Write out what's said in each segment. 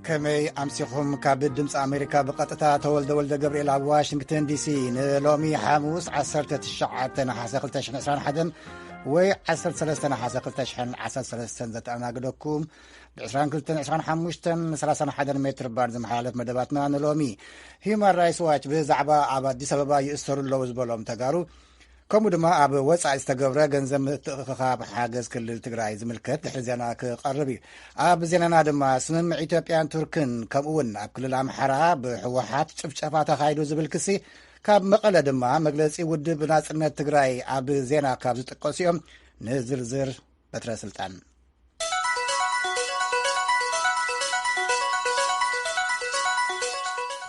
ከመይ ኣምሲኹም? ካብ ድምፂ ኣሜሪካ ብቐጥታ ተወልደ ወልደ ገብርኤል ኣብ ዋሽንግተን ዲሲ። ንሎሚ ሓሙስ ዓሰርተ ትሽዓተ ነሓሰ ክልተ ሽሕን ዕስራን ሓደን ወይ ዓሰርተ ሰለስተ ነሓሰ ክልተ ሽሕን ዓሰርተ ሰለስተን ዘተኣናግደኩም ብ ዕስራን ክልተን ዕስራን ሓሙሽተን ሰላሳን ሓደን ሜትር ባንድ ዝመሓላለፍ መደባትና ንሎሚ። ሂዩማን ራይትስ ዋች ብዛዕባ ኣብ ኣዲስ ኣበባ ይእሰሩ ኣለዉ ዝበሎም ተጋሩ ከምኡ ድማ ኣብ ወጻኢ ዝተገብረ ገንዘብ ምትእኽኻብ ሓገዝ ክልል ትግራይ ዝምልከት ድሕሪ ዜና ክቐርብ እዩ። ኣብ ዜናና ድማ ስምምዕ ኢትዮጵያን ቱርክን ከምኡ እውን ኣብ ክልል ኣምሓራ ብህወሓት ጭፍጨፋ ተኻይዱ ዝብል ክሲ፣ ካብ መቐለ ድማ መግለጺ ውድብ ናጽነት ትግራይ ኣብ ዜና ካብ ዝጥቀሱ እዮም። ንዝርዝር በትረ ስልጣን።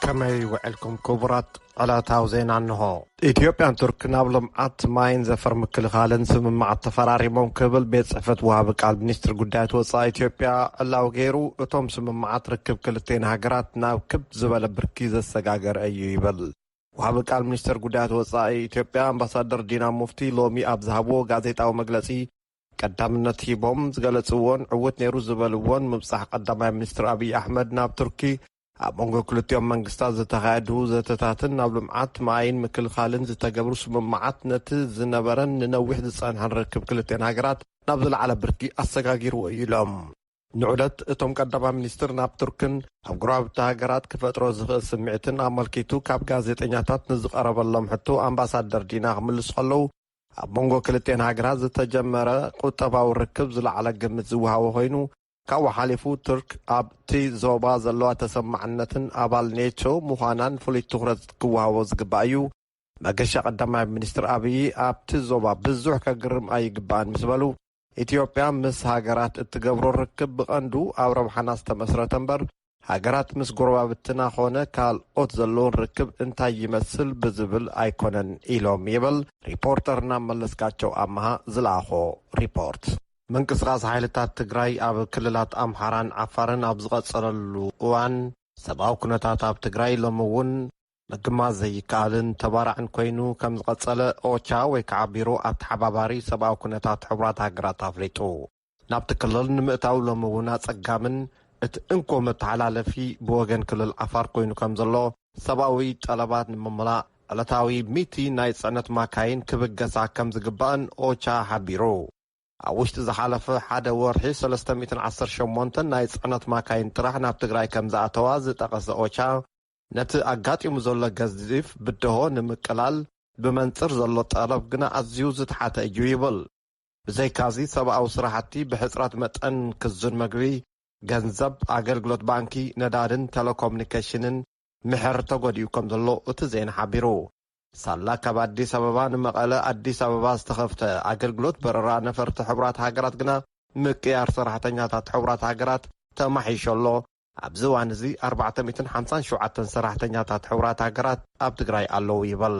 ከመይ ውዕልኩም ክቡራት? ዕለታዊ ዜና እንሆ። ኢትዮጵያን ቱርክን ኣብ ልምዓት ማይን ዘፈር ምክልኻልን ስምምዓት ተፈራሪሞም ክብል ቤት ጽሕፈት ወሃቢ ቃል ሚኒስትር ጉዳያት ወጻኢ ኢትዮጵያ ዕላዊ ገይሩ። እቶም ስምምዓት ርክብ ክልቴን ሃገራት ናብ ክብ ዝበለ ብርኪ ዘሰጋገረ እዩ ይብል። ወሃቢ ቃል ሚኒስትር ጉዳያት ወጻኢ ኢትዮጵያ ኣምባሳደር ዲና ሙፍቲ ሎሚ ኣብ ዝሃብዎ ጋዜጣዊ መግለጺ ቀዳምነት ሂቦም ዝገለጽዎን ዕውት ነይሩ ዝበልዎን ምብጻሕ ቀዳማይ ሚኒስትር ኣብይ ኣሕመድ ናብ ቱርኪ ኣብ መንጎ ክልቲኦም መንግስታት ዝተኻየዱ ዘተታትን ናብ ልምዓት ማይን ምክልኻልን ዝተገብሩ ስምምዓት ነቲ ዝነበረን ንነዊሕ ዝጸንሐን ርክብ ክልቲኦን ሃገራት ናብ ዝለዓለ ብርኪ ኣሰጋጊርዎ እዩ ኢሎም። ንዑደት እቶም ቀዳማይ ሚኒስትር ናብ ቱርክን ኣብ ጎረባብቲ ሃገራት ክፈጥሮ ዝኽእል ስምዒትን ኣመልኪቱ ካብ ጋዜጠኛታት ንዝቐረበሎም ሕቶ ኣምባሳደር ዲና ክምልሱ ከለዉ፣ ኣብ መንጎ ክልቲኤን ሃገራት ዝተጀመረ ቁጠባዊ ርክብ ዝለዓለ ግምት ዝወሃቦ ኮይኑ፣ ካብኡ ሓሊፉ ቱርክ ኣብቲ ዞባ ዘለዋ ተሰማዕነትን ኣባል ኔቶ ምዃናን ፍሉይ ትኹረት ክወሃቦ ዝግባእ እዩ። መገሻ ቀዳማይ ሚኒስትር ኣብይ ኣብቲ ዞባ ብዙሕ ከግርም ኣይግባእን ምስ በሉ፣ ኢትዮጵያ ምስ ሃገራት እትገብሮ ርክብ ብቐንዱ ኣብ ረብሓና ዝተመስረተ እምበር፣ ሃገራት ምስ ጎረባብትና ኾነ ካልኦት ዘለውን ርክብ እንታይ ይመስል ብዝብል ኣይኮነን ኢሎም ይብል ሪፖርተርና መለስካቸው ኣመሃ ዝለኣኾ ሪፖርት። ምንቅስቓስ ሓይልታት ትግራይ ኣብ ክልላት ኣምሓራን ዓፋርን ኣብ ዝቐጸለሉ እዋን፣ ሰብኣዊ ኩነታት ኣብ ትግራይ ሎሚ እውን ምግማት ዘይከኣልን ተባራዕን ኮይኑ ከም ዝቐጸለ ኦቻ ወይ ከዓ ቢሮ ኣተሓባባሪ ሰብኣዊ ኩነታት ሕቡራት ሃገራት ኣፍሊጡ። ናብቲ ክልል ንምእታው ሎሚ እውን ኣጸጋምን እቲ እንኮ መተሓላለፊ ብወገን ክልል ዓፋር ኮይኑ ከም ዘሎ፣ ሰብኣዊ ጠለባት ንምምላእ ዕለታዊ ሚእቲ ናይ ጽዕነት ማካይን ክብገሳ ከም ዝግባእን ኦቻ ሓቢሩ። ኣብ ውሽጢ ዝሓለፈ ሓደ ወርሒ ሰለስተ ሚእትን ዓሰርተ ሸሞንተን ናይ ጽዕነት ማካይን ጥራሕ ናብ ትግራይ ከም ዝኣተዋ ዝጠቐሰ ኦቻ፣ ነቲ ኣጋጢሙ ዘሎ ገዚፍ ብድሆ ንምቅላል ብመንጽር ዘሎ ጠለብ ግና ኣዝዩ ዝተሓተ እዩ ይብል። ብዘይካዚ ሰብኣዊ ስራሕቲ ብሕጽረት መጠን ክዙን መግቢ፣ ገንዘብ፣ ኣገልግሎት ባንኪ፣ ነዳድን ቴሌኮሙኒኬሽንን ምሕር ተጎዲኡ ከም ዘሎ እቲ ዜና ሓቢሩ። ሳላ ካብ ኣዲስ ኣበባ ንመቐለ፣ ኣዲስ ኣበባ ዝተኸፍተ ኣገልግሎት በረራ ነፈርቲ ሕቡራት ሃገራት ግና ምቅያር ሰራሕተኛታት ሕቡራት ሃገራት ተማሒሾ ኣሎ። ኣብዚ እዋን እዚ ኣርባዕተ ሚእትን ሓምሳን ሸውዓተን ሰራሕተኛታት ሕቡራት ሃገራት ኣብ ትግራይ ኣለዉ ይበል።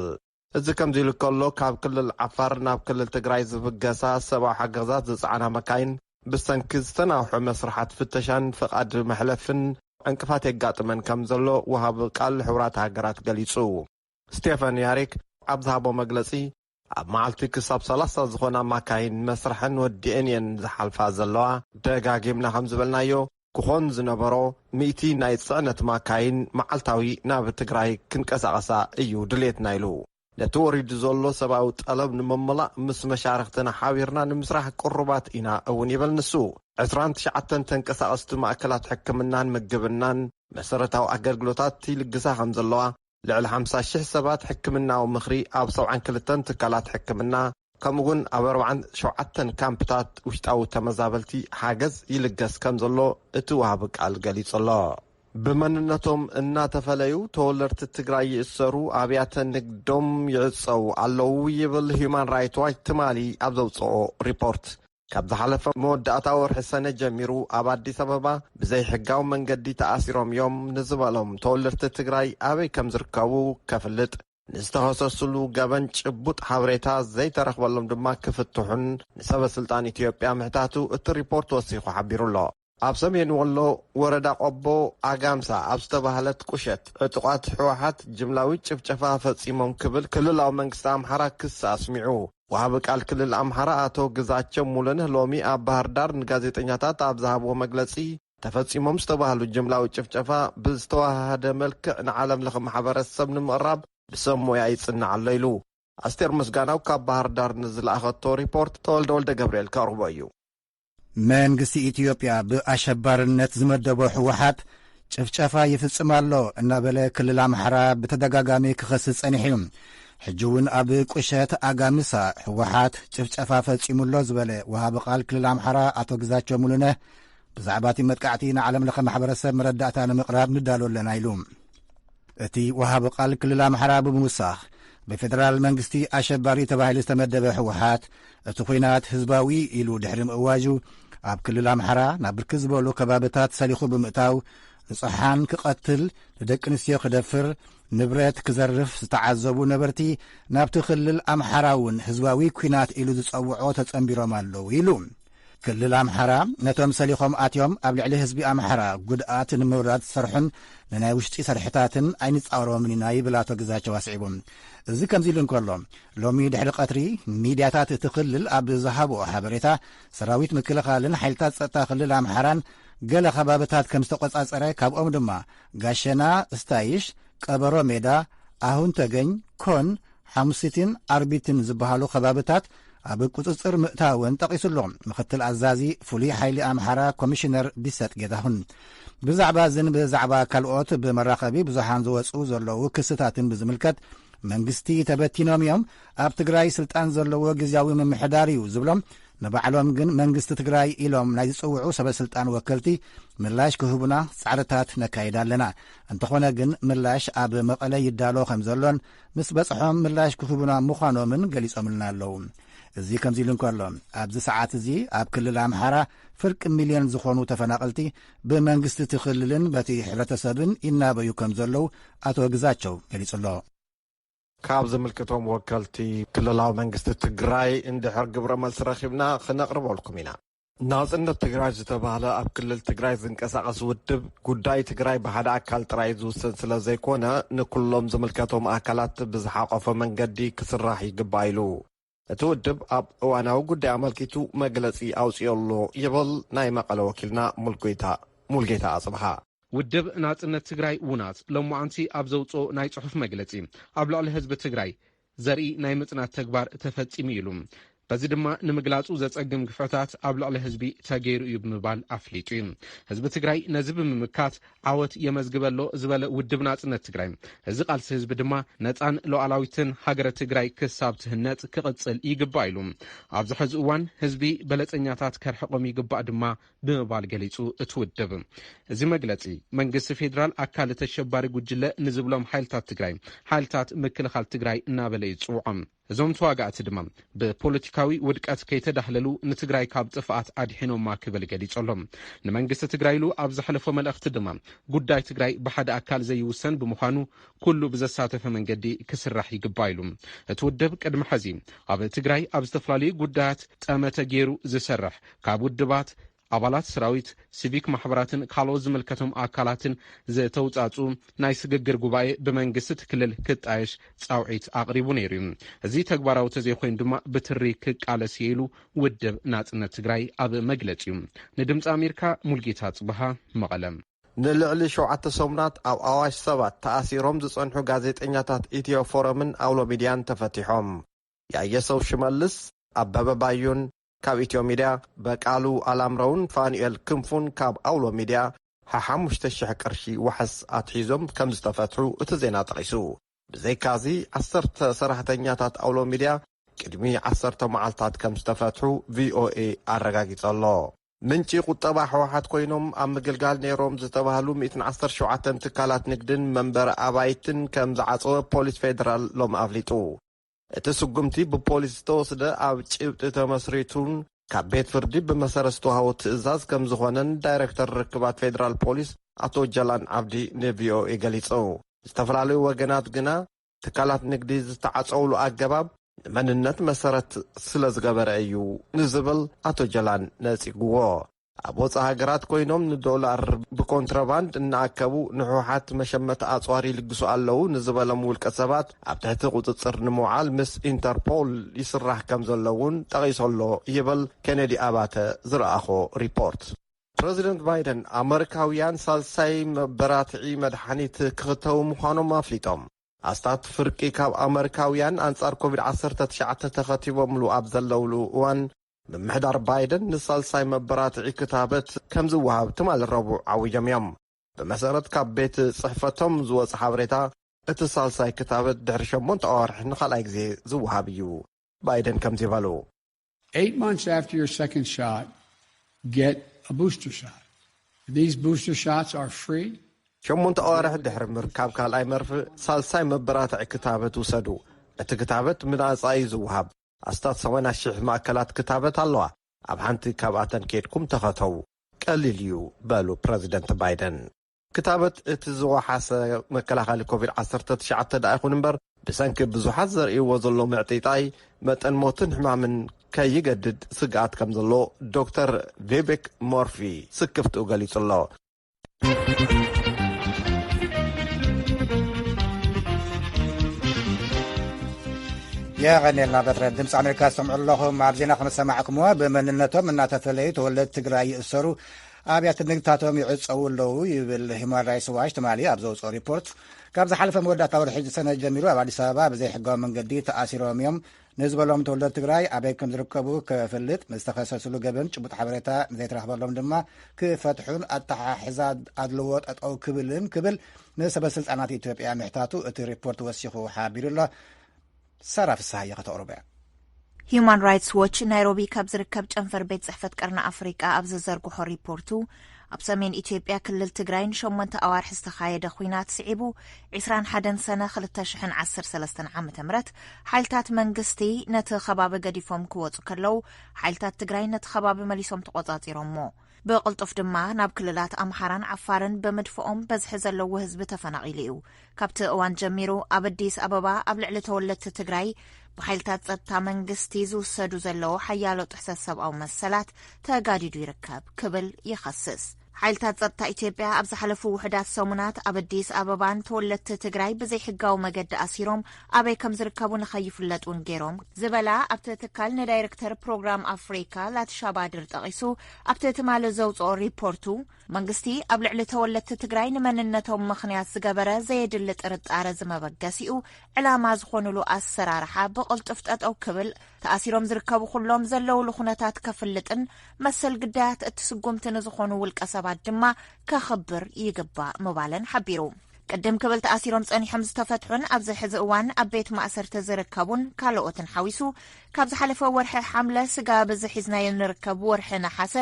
እዚ ከምዚ ኢሉ ከሎ፣ ካብ ክልል ዓፋር ናብ ክልል ትግራይ ዝብገሳ ሰብኣዊ ሓገዛት ዝጸዓና መካይን ብሰንኪ ዝተናውሑ መስርሓት ፍተሻን ፍቓድ መሕለፍን ዕንቅፋት የጋጥመን ከም ዘሎ ወሃቢ ቃል ሕቡራት ሃገራት ገሊጹ። ስቴፈን ያሪክ ኣብ ዝሃቦ መግለጺ፣ ኣብ መዓልቲ ክሳብ ሰላሳ ዝኾና ማካይን መስርሐን ወዲኤን እየን ዝሓልፋ ዘለዋ። ደጋጊምና ከም ዝበልናዮ፣ ክኾን ዝነበሮ ሚእቲ ናይ ጽዕነት ማካይን መዓልታዊ ናብ ትግራይ ክንቀሳቐሳ እዩ ድሌትና ኢሉ። ነቲ ወሪዱ ዘሎ ሰብኣዊ ጠለብ ንምምላእ ምስ መሻርኽትና ሓቢርና ንምስራሕ ቅሩባት ኢና እውን ይብል ንሱ። ዕስራን ትሽዓተን ተንቀሳቐስቲ ማእከላት ሕክምናን ምግብናን መሰረታዊ ኣገልግሎታት ይልግሳ ከም ዘለዋ፣ ልዕሊ ሓምሳ ሽሕ ሰባት ሕክምናዊ ምኽሪ ኣብ ሰብዓን ክልተን ትካላት ሕክምና፣ ከምኡ'ውን ኣብ ኣርባዓን ሸውዓተን ካምፕታት ውሽጣዊ ተመዛበልቲ ሓገዝ ይልገስ ከም ዘሎ እቲ ወሃቢ ቃል ገሊጹ ኣሎ። ብመንነቶም እናተፈለዩ ተወለድቲ ትግራይ ይእሰሩ፣ ኣብያተ ንግዶም ይዕጸዉ ኣለዉ ይብል ሂዩማን ራይት ዋች ትማሊ ኣብ ዘውጽኦ ሪፖርት። ካብ ዝሓለፈ መወዳእታ ወርሒ ሰነ ጀሚሩ ኣብ ኣዲስ ኣበባ ብዘይሕጋዊ መንገዲ ተኣሲሮም እዮም ንዝበሎም ተወለድቲ ትግራይ ኣበይ ከም ዝርከቡ ከፍልጥ፣ ንዝተኸሰስሉ ገበን ጭቡጥ ሓበሬታ ዘይተረኽበሎም ድማ ክፍትሑን ንሰበ ስልጣን ኢትዮጵያ ምሕታቱ እቲ ሪፖርት ወሲኹ ሓቢሩ ኣሎ። ኣብ ሰሜን ወሎ ወረዳ ቆቦ ኣጋምሳ ኣብ ዝተባህለት ቁሸት ዕጡቓት ህወሓት ጅምላዊ ጭፍጨፋ ፈጺሞም ክብል ክልላዊ መንግስቲ ኣምሓራ ክሲ ኣስሚዑ። ወሃቢ ቃል ክልል ኣምሓራ ኣቶ ግዛቸው ሙሉነህ ሎሚ ኣብ ባህር ዳር ንጋዜጠኛታት ኣብ ዝሃብዎ መግለጺ፣ ተፈጺሞም ዝተባህሉ ጅምላዊ ጭፍጨፋ ብዝተዋሃሃደ መልክዕ ንዓለም ለኸ ማሕበረሰብ ንምቕራብ ብሰብ ሞያ ይጽናዕ ኣሎ ኢሉ። ኣስቴር ምስጋናው ካብ ባህር ዳር ንዝለኣኸቶ ሪፖርት ተወልደ ወልደ ገብርኤል ከቕርቦ እዩ። መንግስቲ ኢትዮጵያ ብኣሸባርነት ዝመደቦ ህወሓት ጭፍጨፋ ይፍጽም ኣሎ እናበለ ክልል ኣምሓራ ብተደጋጋሚ ክኸስስ ጸኒሑ እዩ። ሕጂ እውን ኣብ ቁሸት ኣጋምሳ ህወሓት ጭፍጨፋ ፈጺሙ ኣሎ ዝበለ ወሃቢ ቃል ክልል ኣምሓራ ኣቶ ግዛቸው ሙሉነህ፣ ብዛዕባ እቲ መጥቃዕቲ ንዓለም ለኸ ማሕበረሰብ መረዳእታ ንምቕራብ ንዳሎ ኣለና ኢሉ። እቲ ወሃቢ ቃል ክልል ኣምሓራ ብምውሳኽ፣ ብፌደራል መንግስቲ ኣሸባሪ ተባሂሉ ዝተመደበ ህወሓት እቲ ኲናት ህዝባዊ ኢሉ ድሕሪ ምእዋጁ፣ ኣብ ክልል ኣምሓራ ናብ ብርክት ዝበሉ ከባብታት ሰሊኹ ብምእታው፣ ንጹሓን ክቐትል፣ ንደቂ ኣንስትዮ ክደፍር፣ ንብረት ክዘርፍ ዝተዓዘቡ ነበርቲ፣ ናብቲ ክልል ኣምሓራ እውን ህዝባዊ ኲናት ኢሉ ዝጸውዖ ተጸንቢሮም ኣለዉ ኢሉ። ክልል ኣምሓራ ነቶም ሰሊኾም ኣትዮም ኣብ ልዕሊ ህዝቢ ኣምሓራ ጉድኣት ንምውራድ ዝሰርሑን ንናይ ውሽጢ ሰርሕታትን ኣይንጻወሮምን ኢና ይብል ኣቶ ግዛቸው ኣስዒቡ። እዚ ከምዚ ኢሉ እንከሎ፣ ሎሚ ድሕሪ ቀትሪ ሚድያታት እቲ ክልል ኣብ ዝሃብኦ ሓበሬታ፣ ሰራዊት ምክልኻልን ሓይልታት ጸጥታ ክልል ኣምሓራን ገለ ከባብታት ከም ዝተቆጻጸረ፣ ካብኦም ድማ ጋሸና፣ ስታይሽ፣ ቀበሮ ሜዳ፣ ኣሁን ተገኝ፣ ኮን፣ ሓሙሲትን ኣርቢትን ዝበሃሉ ከባብታት ኣብ ቁጽጽር ምእታወን ጠቒሱ ኣሎ። ምኽትል ኣዛዚ ፍሉይ ሓይሊ ኣምሓራ ኮሚሽነር ቢሰጥ ጌታሁን ብዛዕባ እዝን ብዛዕባ ካልኦት ብመራኸቢ ብዙሓን ዝወጹ ዘለዉ ክስታትን ብዝምልከት፣ መንግስቲ ተበቲኖም እዮም፣ ኣብ ትግራይ ስልጣን ዘለዎ ግዝያዊ ምምሕዳር እዩ ዝብሎም፣ ንባዕሎም ግን መንግስቲ ትግራይ ኢሎም ናይ ዝጽውዑ ሰበ ስልጣን ወከልቲ ምላሽ ክህቡና ጻዕርታት ነካይድ ኣለና። እንተኾነ ግን ምላሽ ኣብ መቐለ ይዳሎ ከም ዘሎን ምስ በጽሖም ምላሽ ክህቡና ምዃኖምን ገሊጾምልና ኣለዉ። እዚ ከምዚ ኢሉ እንከሎ፣ ኣብዚ ሰዓት እዚ ኣብ ክልል ኣምሓራ ፍርቂ ሚልዮን ዝኾኑ ተፈናቐልቲ ብመንግስቲ እቲ ክልልን በቲ ሕብረተሰብን ይናበዩ ከም ዘለዉ ኣቶ ግዛቸው ገሊጹ ኣሎ። ካብ ዝምልከቶም ወከልቲ ክልላዊ መንግስቲ ትግራይ እንድሕር ግብረ መልሲ ረኺብና ክነቕርበልኩም ኢና። ናጽነት ትግራይ ዝተባህለ ኣብ ክልል ትግራይ ዝንቀሳቐስ ውድብ፣ ጉዳይ ትግራይ ብሓደ ኣካል ጥራይ ዝውሰን ስለ ዘይኮነ፣ ንኩሎም ዝምልከቶም ኣካላት ብዝሓቆፈ መንገዲ ክስራሕ ይግባእ ኢሉ። እቲ ውድብ ኣብ እዋናዊ ጉዳይ ኣመልኪቱ መግለጺ ኣውጺኦ ኣሎ ይብል ናይ መቐለ ወኪልና ሙልጌታ፣ ሙልጌታ ኣጽብሃ። ውድብ ናጽነት ትግራይ፣ ውናት፣ ሎማዓንቲ ኣብ ዘውጽኦ ናይ ጽሑፍ መግለጺ፣ ኣብ ልዕሊ ህዝቢ ትግራይ ዘርኢ ናይ ምጽናት ተግባር ተፈጺሙ ኢሉ። በዚ ድማ ንምግላጹ ዘጸግም ግፍዕታት ኣብ ልዕሊ ህዝቢ ተገይሩ እዩ ብምባል ኣፍሊጡ እዩ። ህዝቢ ትግራይ ነዚ ብምምካት ዓወት የመዝግበ ኣሎ ዝበለ ውድብ ናጽነት ትግራይ፣ እዚ ቃልሲ ህዝቢ ድማ ነጻን ሉዓላዊትን ሃገረ ትግራይ ክሳብ ትህነጽ ክቕጽል ይግባእ ኢሉ። ኣብዚ ሕዚ እዋን ህዝቢ በለጸኛታት ከርሕቖም ይግባእ ድማ ብምባል ገሊጹ እቲ ውድብ። እዚ መግለጺ፣ መንግስቲ ፌደራል ኣካል ተሸባሪ ጉጅለ ንዝብሎም ሓይልታት ትግራይ፣ ሓይልታት ምክልኻል ትግራይ እናበለ እዩ ዝጽውዖም። እዞም ተዋጋእቲ ድማ ብፖለቲካዊ ውድቀት ከይተዳህለሉ ንትግራይ ካብ ጥፍኣት ኣድሒኖማ ክብል ገሊጹ ኣሎ። ንመንግስቲ ትግራይ ኢሉ ኣብ ዘሕለፎ መልእኽቲ ድማ፣ ጉዳይ ትግራይ ብሓደ ኣካል ዘይውሰን ብምዃኑ ኩሉ ብዘሳተፈ መንገዲ ክስራሕ ይግባእ ኢሉ። እቲ ውድብ ቅድሚ ሕዚ ኣብ ትግራይ ኣብ ዝተፈላለዩ ጉዳያት ጠመተ ገይሩ ዝሰርሕ፣ ካብ ውድባት፣ ኣባላት ሰራዊት፣ ሲቪክ ማሕበራትን ካልኦት ዝምልከቶም ኣካላትን ዝተውጻጹ ናይ ስግግር ጉባኤ ብመንግስቲ እቲ ክልል ክጣየሽ ጻውዒት ኣቕሪቡ ነይሩ እዩ። እዚ ተግባራዊ ተዘይኮይኑ ድማ ብትሪ ክቃለስ እየ ኢሉ ውድብ ናጽነት ትግራይ ኣብ መግለጺኡ። ንድምፂ ኣሜሪካ ሙልጌታ ጽብሃ፣ መቐለ። ንልዕሊ ሸውዓተ ሰሙናት ኣብ ኣዋሽ ሰባት ተኣሲሮም ዝጸንሑ ጋዜጠኛታት ኢትዮ ፎረምን ኣውሎ ሚድያን ተፈቲሖም። ያየሰው ሽመልስ፣ ኣበበ ባዩን ካብ ኢትዮ ሚድያ፣ በቃሉ ኣላምረውን ፋኑኤል ክንፉን ካብ ኣውሎ ሚድያ፣ ሓሓሙሽተ ሽሕ ቅርሺ ዋሕስ ኣትሒዞም ከም ዝተፈትሑ እቲ ዜና ጠቒሱ። ብዘይካዚ፣ ዓሰርተ ሰራሕተኛታት ኣውሎ ሚድያ ቅድሚ ዓሰርተ መዓልታት ከም ዝተፈትሑ ቪኦኤ ኣረጋጊጸ ኣሎ። ምንጪ ቁጠባ ህወሓት ኮይኖም ኣብ ምግልጋል ነይሮም ዝተባህሉ ሚእትን ዓሰርተ ሸውዓተን ትካላት ንግድን መንበሪ ኣባይትን ከም ዝዓጸወ ፖሊስ ፌደራል ሎሚ ኣፍሊጡ። እቲ ስጉምቲ ብፖሊስ ዝተወስደ ኣብ ጭብጢ ተመስሪቱን ካብ ቤት ፍርዲ ብመሰረት ዝተዋህቦ ትእዛዝ ከም ዝኾነን ዳይሬክተር ርክባት ፌደራል ፖሊስ ኣቶ ጀላን ዓብዲ ንቪኦኤ ገሊጹ። ዝተፈላለዩ ወገናት ግና ትካላት ንግዲ ዝተዓጸውሉ ኣገባብ ንመንነት መሰረት ስለ ዝገበረ እዩ ንዝብል ኣቶ ጀላን ነጺግዎ። ኣብ ወፃኢ ሃገራት ኮይኖም ንዶላር ብኮንትሮባንድ እናኣከቡ ንሕወሓት መሸመቲ ኣፅዋር ይልግሱ ኣለዉ ንዝበሎም ውልቀ ሰባት ኣብ ትሕቲ ቁፅፅር ንምውዓል ምስ ኢንተርፖል ይስራሕ ከም ዘሎ እውን ጠቒሱ ኣሎ ይብል ኬነዲ ኣባተ ዝረኣኾ ሪፖርት። ፕረዚደንት ባይደን ኣመሪካውያን ሳልሳይ መበራትዒ መድሓኒት ክኽተቡ ምዃኖም ኣፍሊጦም። ኣስታት ፍርቂ ካብ ኣመሪካውያን ኣንጻር ኮቪድ ዓሰርተ ትሽዓተ ተኸቲቦምሉ ኣብ ዘለውሉ እዋን፣ ምምሕዳር ባይደን ንሳልሳይ መበራትዒ ክታበት ከም ዝወሃብ ትማሊ ረቡዕ ዓዊጆም እዮም። ብመሰረት ካብ ቤት ጽሕፈቶም ዝወጸ ሓበሬታ፣ እቲ ሳልሳይ ክታበት ድሕሪ ሸሞንተ ኣዋርሕ ንኻልኣይ ግዜ ዝወሃብ እዩ። ባይደን ከምዚ በሉ። Eight months after your second shot, get a booster shot. These booster shots are free. ሸሞንተ ኣዋርሕ ድሕሪ ምርካብ ካልኣይ መርፍእ፣ ሳልሳይ መበራትዒ ክታበት ውሰዱ። እቲ ክታበት ብናጻ እዩ ዝወሃብ። ኣስታት ሰማንያ ሽሕ ማእከላት ክታበት ኣለዋ። ኣብ ሓንቲ ካብኣተን ኬድኩም ተኸተቡ። ቀሊል እዩ፣ በሉ ፕረዚደንት ባይደን። ክታበት እቲ ዝወሓሰ መከላኸሊ ኮቪድ ዓሰርተ ትሽዓተ ደኣ ይኹን እምበር፣ ብሰንኪ ብዙሓት ዘርእይዎ ዘሎ ምዕጢጣይ፣ መጠን ሞትን ሕማምን ከይገድድ ስግኣት ከም ዘሎ ዶክተር ቪቤክ ሞርፊ ስክፍትኡ ገሊጹ ኣሎ። የቐኔልና በትረ ድምፂ ኣሜሪካ ዝሰምዑ ኣለኹም። ኣብ ዜና ከም ዝሰማዕኩምዎ፣ ብመንነቶም እናተፈለዩ ተወለድቲ ትግራይ ይእሰሩ፣ ኣብያተ ንግድታቶም ይዕፀዉ ኣለዉ ይብል ሂማን ራይትስ ዋች ትማሊ ኣብ ዘውፅኦ ሪፖርት። ካብ ዝሓለፈ መወዳእታ ወርሒ ሰነ ጀሚሩ ኣብ ኣዲስ ኣበባ ብዘይሕጋዊ መንገዲ ተኣሲሮም እዮም ንዝበሎም ተወለድቲ ትግራይ ኣበይ ከም ዝርከቡ ክፈልጥ፣ ንዝተኸሰስሉ ገበን ጭቡጥ ሓበሬታ ንዘይተረኽበሎም ድማ ክፈትሑን ኣተሓሕዛ ኣድልዎ ጠጠው ክብልን ክብል ንሰበ ስልጣናት ኢትዮጵያ ምሕታቱ እቲ ሪፖርት ወሲኹ ሓቢሩ ኣሎ። ሳራ ፍስሃየ ከተቕርቦ እያ። ሂዩማን ራይትስ ዎች ናይሮቢ ካብ ዝርከብ ጨንፈር ቤት ጽሕፈት ቀርኒ ኣፍሪቃ ኣብ ዝዘርግሖ ሪፖርቱ፣ ኣብ ሰሜን ኢትዮጵያ ክልል ትግራይ ንሸሞንተ ኣዋርሒ ዝተኻየደ ኲናት ስዒቡ፣ ዕስራን ሓደን ሰነ ክልተ ሽሕን ዓሰርተ ሰለስተን ዓመተ ምህረት ሓይልታት መንግስቲ ነቲ ከባቢ ገዲፎም ክወጹ ከለዉ፣ ሓይልታት ትግራይ ነቲ ከባቢ መሊሶም ተቖጻጺሮሞ። ብቕልጡፍ ድማ ናብ ክልላት ኣምሓራን ዓፋርን ብምድፍኦም በዝሒ ዘለዎ ህዝቢ ተፈናቒሉ እዩ። ካብቲ እዋን ጀሚሩ ኣብ ኣዲስ ኣበባ ኣብ ልዕሊ ተወለድቲ ትግራይ ብሓይልታት ጸጥታ መንግስቲ ዝውሰዱ ዘለዉ ሓያሎ ጥሕሰት ሰብኣዊ መሰላት ተጋዲዱ ይርከብ ክብል ይኸስስ። ሓይልታት ጸጥታ ኢትዮጵያ ኣብ ዝሓለፉ ውሑዳት ሰሙናት ኣብ ኣዲስ ኣበባን ተወለድቲ ትግራይ ብዘይሕጋዊ መገዲ ኣሲሮም ኣበይ ከም ዝርከቡ ንኸይፍለጥ እውን ገይሮም ዝበላ ኣብቲ ትካል ንዳይሬክተር ፕሮግራም ኣፍሪካ ላትሻባድር ጠቒሱ ኣብቲ ትማሊ ዘውፅኦ ሪፖርቱ መንግስቲ ኣብ ልዕሊ ተወለድቲ ትግራይ ንመንነቶም ምኽንያት ዝገበረ ዘየድሊ ጥርጣረ ዝመበገሲኡ ዕላማ ዝኾኑሉ ኣሰራርሓ ብቕልጡፍ ጠጠው ክብል ተኣሲሮም ዝርከቡ ኩሎም ዘለውሉ ኩነታት ከፍልጥን መሰል ግዳያት እቲ ስጉምቲ ንዝኾኑ ውልቀ ሰባት ድማ ከኽብር ይግባእ ምባለን ሓቢሩ። ቅድም ክብል ተኣሲሮም ጸኒሖም ዝተፈትሑን ኣብዚ ሕዚ እዋን ኣብ ቤት ማእሰርቲ ዝርከቡን ካልኦትን ሓዊሱ ካብ ዝሓለፈ ወርሒ ሓምለ ስጋብ እዚ ሒዝናዮ ንርከብ ወርሒ ነሓሰ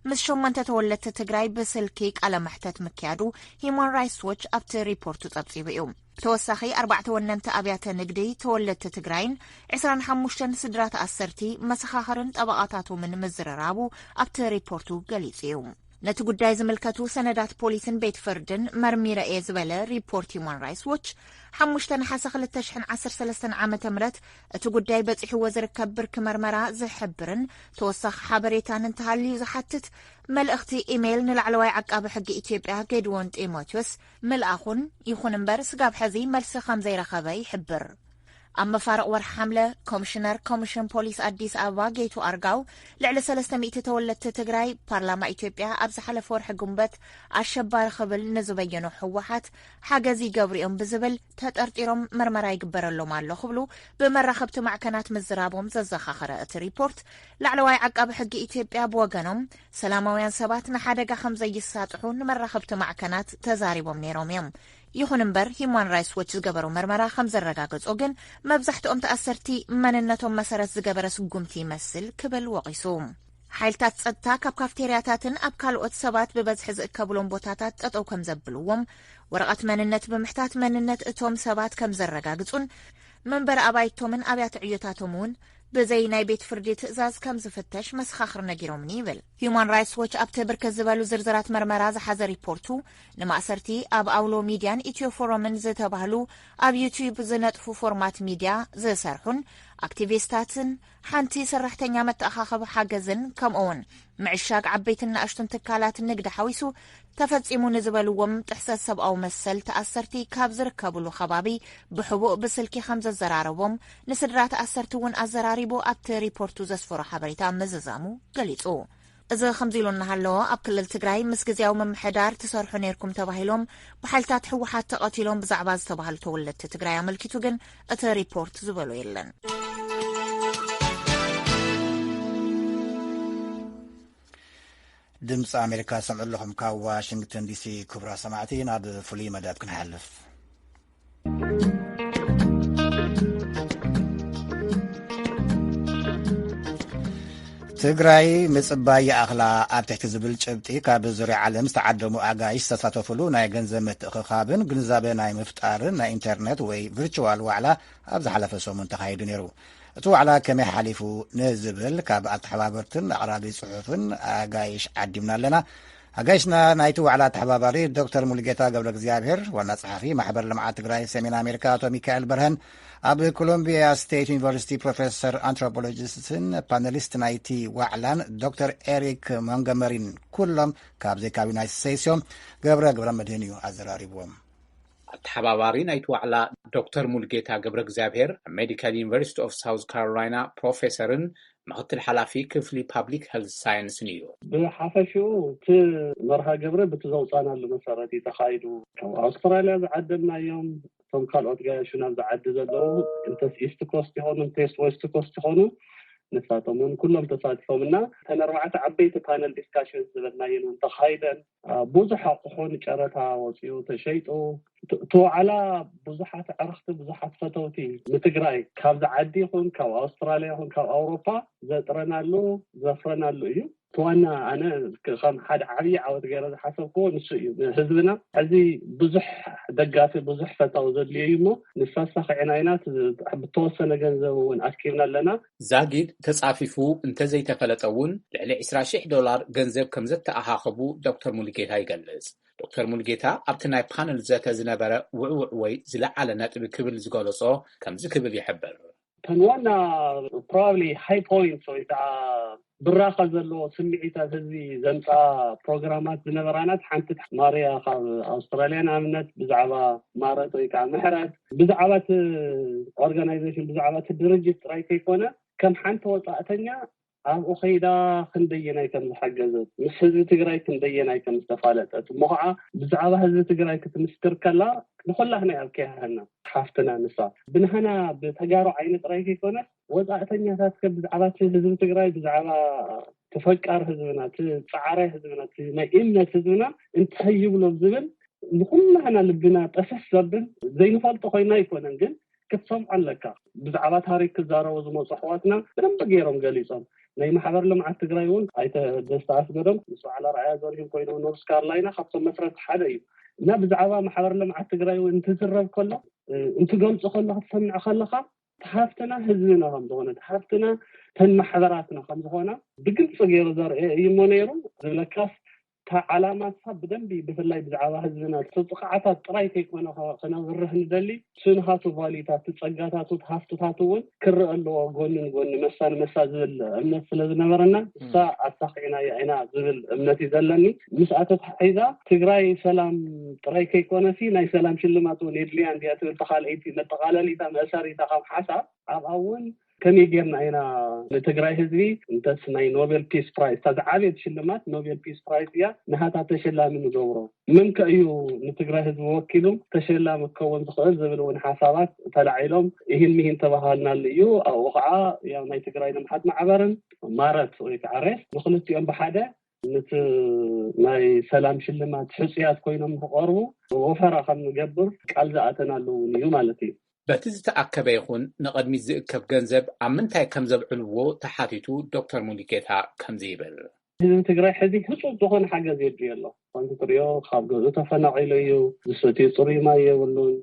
ምስ ሸሞንተ ተወለድቲ ትግራይ ብስልኪ ቃለ መሕተት ምክያዱ ሂማን ራይትስ ዎች ኣብቲ ሪፖርቱ ጸብጺቡ እዩ። ብተወሳኺ ኣርባዕተ ወነንቲ ኣብያተ ንግዲ ተወለድቲ ትግራይን ዕስራን ሓሙሽተን ስድራ ተኣሰርቲ መሰኻኽርን ጠበቓታቶምን ምዝርራቡ ኣብቲ ሪፖርቱ ገሊጹ እዩ። ነቲ ጉዳይ ዝምልከቱ ሰነዳት ፖሊስን ቤት ፍርድን መርሚረ እየ ዝበለ ሪፖርት ሂማን ራይትስ ዎች ሓሙሽተ ነሓሰ ክልተ ሽሕን ዓሰርተ ሰለስተን ዓመተ ምህረት እቲ ጉዳይ በጺሕዎ ዝርከብ ብርኪ መርመራ ዝሕብርን ተወሳኺ ሓበሬታን እንተሃልዩ ዝሓትት መልእኽቲ ኢሜይል ንላዕለዋይ ዓቃቢ ሕጊ ኢትዮጵያ ጌድዎን ጢሞቴዎስ ምልኣኹን ይኹን እምበር ስጋብ ሕዚ መልሲ ከም ዘይረኸበ ይሕብር። ኣብ መፋርቕ ወርሒ ሓምለ ኮሚሽነር ኮሚሽን ፖሊስ ኣዲስ ኣበባ ጌቱ ኣርጋው ልዕሊ ሰለስተ ሚእቲ ተወለድቲ ትግራይ ፓርላማ ኢትዮጵያ ኣብ ዝሓለፈ ወርሒ ግንቦት ኣሸባሪ ክብል ንዝበየኖ ህወሓት ሓገዝ ይገብሩ እዮም ብዝብል ተጠርጢሮም መርመራ ይግበረሎም ኣሎ ክብሉ ብመራኸብቲ ማዕከናት ምዝራቦም ዘዘኻኸረ እቲ ሪፖርት ላዕለዋይ ዓቃቢ ሕጊ ኢትዮጵያ ብወገኖም ሰላማውያን ሰባት ንሓደጋ ከም ዘይሳጥሑ ንመራኸብቲ ማዕከናት ተዛሪቦም ነይሮም እዮም። ይኹን እምበር ሂማን ራይትስ ዎች ዝገበሮ መርመራ ከም ዘረጋገጾ ግን መብዛሕትኦም ተኣሰርቲ መንነቶም መሰረት ዝገበረ ስጉምቲ ይመስል ክብል ወቒሱ። ሓይልታት ጸጥታ ካብ ካፍቴርያታትን ኣብ ካልኦት ሰባት ብበዝሒ ዝእከብሎም ቦታታት ጠጠው ከም ዘብልዎም ወረቐት መንነት ብምሕታት መንነት እቶም ሰባት ከም ዘረጋግጹን መንበሪ ኣባይቶምን ኣብያተ ዕዮታቶም እውን ብዘይ ናይ ቤት ፍርዲ ትእዛዝ ከም ዝፍተሽ መሰኻኽር ነጊሮምኒ ይብል። ሂዩማን ራይትስ ዎች ኣብቲ ብርክት ዝበሉ ዝርዝራት መርመራ ዝሓዘ ሪፖርቱ፣ ንማእሰርቲ ኣብ ኣውሎ ሚድያን ኢትዮ ፎረምን ዝተባህሉ ኣብ ዩቲዩብ ዝነጥፉ ፎርማት ሚድያ ዝሰርሑን ኣክቲቪስታትን፣ ሓንቲ ሰራሕተኛ መተኣኻኸቢ ሓገዝን፣ ከምኡውን ምዕሻግ ዓበይትን ንኣሽቱን ትካላት ንግዲ ሓዊሱ ተፈጺሙ ንዝበልዎም ጥሕሰት ሰብኣዊ መሰል ተኣሰርቲ ካብ ዝርከብሉ ከባቢ ብሕቡእ ብስልኪ ከም ዘዘራረቦም፣ ንስድራ ተኣሰርቲ እውን ኣዘራሪቡ ኣብቲ ሪፖርቱ ዘስፈሮ ሓበሬታ ምዝዛሙ ገሊጹ። እዚ ከምዚ ኢሉ እናሃለዎ፣ ኣብ ክልል ትግራይ ምስ ግዝያዊ ምምሕዳር ትሰርሑ ነይርኩም ተባሂሎም ብሓይልታት ህወሓት ተቐቲሎም ብዛዕባ ዝተባህሉ ተወለድቲ ትግራይ ኣመልኪቱ ግን እቲ ሪፖርት ዝበሎ የለን። ድምፂ ኣሜሪካ ሰምዑ ኣለኹም ካብ ዋሽንግተን ዲሲ። ክቡራ ሰማዕቲ፣ ናብ ፍሉይ መደብ ክንሓልፍ። ትግራይ ምጽባይ ይኣኽላ ኣብ ትሕቲ ዝብል ጭብጢ ካብ ዙርያ ዓለም ዝተዓደሙ ኣጋይሽ ዝተሳተፉሉ ናይ ገንዘብ ምትእኽኻብን ግንዛበ ናይ ምፍጣርን ናይ ኢንተርነት ወይ ቪርቹዋል ዋዕላ ኣብ ዝሓለፈ ሰሙን ተኻይዱ ነይሩ። እቲ ዋዕላ ከመይ ሓሊፉ ንዝብል ካብ ኣተሓባበርትን ኣቕራቢ ጽሑፍን ኣጋይሽ ዓዲምና ኣለና። ኣጋይሽና ናይቲ ዋዕላ ኣተሓባባሪ ዶክተር ሙሉጌታ ገብረ እግዚኣብሔር፣ ዋና ጸሓፊ ማሕበር ልምዓት ትግራይ ሰሜን ኣሜሪካ ኣቶ ሚካኤል በርሀን፣ ኣብ ኮሎምቢያ ስቴት ዩኒቨርሲቲ ፕሮፌሰር ኣንትሮፖሎጂስትን ፓነሊስት ናይቲ ዋዕላን ዶክተር ኤሪክ ሞንጎመሪን፣ ኩሎም ካብዚ ካብ ዩናይትድ ስቴትስ እዮም። ገብረ ገብረ መድህን እዩ ኣዘራሪብዎም። ኣተሓባባሪ ናይቲ ዋዕላ ዶክተር ሙሉጌታ ገብረ እግዚኣብሔር፣ ኣብ ሜዲካል ዩኒቨርሲቲ ኦፍ ሳውዝ ካሮላይና ፕሮፌሰርን ምኽትል ሓላፊ ክፍሊ ፓብሊክ ሄልት ሳይንስን እዩ። ብሓፈሽኡ እቲ መርሃ ግብሪ ብቲ ዘውፃናሉ መሰረት እዩ ተኻይዱ። ካብ ኣውስትራልያ ዝዓደምናዮም፣ እቶም ካልኦት ጋያሹ ናብዚ ዓዲ ዘለዉ፣ እንተስ ኢስት ኮስት ይኾኑ፣ እንተስ ዌስት ኮስት ይኾኑ፣ ንሳቶም እውን ኩሎም ተሳቲፎም እና እተን ኣርባዕተ ዓበይቲ ፓነል ዲስካሽን ዝበልናየን እውን ተኻይደን። አ፣ ብዙሕ ኣቑሑ ንጨረታ ወፂኡ ተሸይጡ። ት-፣ እቲ ዋዕላ ብዙሓት ኣዕርኽቲ፣ ብዙሓት ፈተውቲ ንትግራይ ካብዚ ዓዲ ይኹን ካብ ኣውስትራልያ ይኹን ካብ ኣውሮፓ ዘጥረናሉ፣ ዘፍረናሉ እዩ። እቲ ዋና ኣነ ክ-፣ ከም ሓደ ዓብዪ ዓወት ገይረ ዝሓሰብክዎ ንሱ እዩ። ህዝብና ሕዚ ብዙሕ ደጋፊ፣ ብዙሕ ፈታዊ ዘድልዮ እዩ እሞ ንሳ ኣሳኺዕና ኢና። ት-፣ ብተወሰነ ገንዘብ እውን ኣኪብና ኣለና። ዛጊድ ተጻፊፉ እንተዘይተፈለጠ እውን፣ ልዕሊ ዕስራ ሺሕ ዶላር ገንዘብ ከም ዘተኣኻኸቡ ዶክተር ሙሉጌታ ይገልጽ። ዶክተር ሙሉጌታ ኣብቲ ናይ ፓነል ዘተ ዝነበረ ውዕውዕ ወይ ዝለዓለ ነጥቢ ክብል ዝገለጾ ከምዚ ክብል ይሕብር። እተን ዋና ፕሮባብሊ ሃይ ፖይንትስ ወይ ከዓ ብራኸ ዘለዎ ስምዒታት ህዝቢ ዘምፅኣ ፕሮግራማት ዝነበራናት ሓንቲ ማርያ ካብ ኣውስትራልያ ንኣብነት ብዛዕባ ማረት ወይ ከዓ ምሕረት ብዛዕባ እቲ ኦርጋናይዜሽን ብዛዕባ እቲ ድርጅት ጥራይ ከይኮነ ከም ሓንቲ ወፃእተኛ ኣብኡ ከይዳ ክንደየናይ ከም ዝሓገዘት፣ ምስ ህዝቢ ትግራይ ክንደየናይ ከም ዝተፋለጠት፣ እሞ ከዓ ብዛዕባ ህዝቢ ትግራይ ክትምስክር ከላ ንኩላህና ኣብ ከያህና ሓፍትና ንሳ ብንሃና ብተጋሩ ዓይኒ ጥራይ ከይኮነ ወፃእተኛታት ከ ብዛዕባ እቲ ህዝቢ ትግራይ፣ ብዛዕባ ተፈቃሪ ህዝብና፣ እቲ ፃዕራይ ህዝብና፣ እቲ ናይ እምነት ህዝብና እንታይ ይብሎ ዝብል ንኩላህና ልብና ጠሰስ ዘብል ዘይንፈልጦ ኮይና ኣይኮነን ግን ክትሰምዖ ኣለካ። ብዛዕባ ታሪክ ክዛረቡ ዝመፁ ኣሕዋትና ብደንብ ገይሮም ገሊፆም። ናይ ማሕበር ልምዓት ትግራይ እውን ኣይተ ደስታ ኣስገዶም ምስ በዓል ኣርኣያ ዘሪሁን ኮይኖም ኖርስ ካሮላይና ካብቶም መስረቲ ሓደ እዩ እና ብዛዕባ ማሕበር ልምዓት ትግራይ እውን እንትዝረብ ከሎ እ፣ እንትገልፁ ከሎ ክትሰምዕ ከለካ እቲ ሃፍትና ህዝብና ከም ዝኾነ እቲ ሃፍትና ተን ማሕበራትና ከም ዝኾና ብግልፂ ገይሩ ዘርኢ እዩ እሞ ነይሩ ዝብለካስ እታ ዓላማ እሳ ብደንቢ ብፍላይ ብዛዕባ ህዝብና እቲ ጥቕዓታት ጥራይ ከይኮነ ከ- ከነብርህ ንደሊ እቲ ንሃቱ ቫሊታት እቲ ጸጋታቱ እቲ ሃፍትታቱ እውን ክረአ ኣለዎ ጎኒ ንጎኒ መሳ ንመሳ ዝብል እምነት ስለ ዝነበረና እሳ ኣሳኺዕናያ ኢና ዝብል እምነት እዩ ዘለኒ። ምስኣ ተተሓሒዛ ትግራይ ሰላም ጥራይ ከይኮነሲ ናይ ሰላም ሽልማት እውን የድልያ እንድያ ትብል ተኻልአይቲ መጠቓለሊታ መእሰሪታ ካብ ሓሳብ ኣብኣ እውን ከመይ ጌርና ኢና ንትግራይ ህዝቢ እንተስ ናይ ኖቤል ፒስ ፕራይዝ እታ ዝዓበየት ሽልማት ኖቤል ፒስ ፕራይዝ እያ ንሃታ ተሸላሚ ንገብሮ? መን ከ እዩ ንትግራይ ህዝቢ ወኪሉ ተሸላሚ ክኸውን ዝኽእል ዝብል እውን ሓሳባት ተላዒሎም ይህን ምሂን ተባሃልናሉ እዩ። ኣብኡ ከዓ ያው ናይ ትግራይ ልምዓት ማዕበርን ማረት ወይ ከዓ ሬስ ንክልቲኦም ብሓደ ነቲ ናይ ሰላም ሽልማት ሕፁያት ኮይኖም ንክቐርቡ ወፈራ ከም ንገብር ቃል ዝኣተናሉ እውን እዩ ማለት እዩ። በቲ ዝተኣከበ ይኹን ንቕድሚት ዝእከብ ገንዘብ ኣብ ምንታይ ከም ዘብዕልዎ ተሓቲቱ ዶክተር ሙሉጌታ ከምዚ ይብል። ህዝቢ ትግራይ ሕዚ ህፁፅ ዝኾነ ሓገዝ የድልዮ ኣሎ። ከምቲ ትሪኦ ካብ ገዝኡ ተፈናቒሉ እዩ። ዝሰትዮ ፅሩይ ማይ የብሉን፣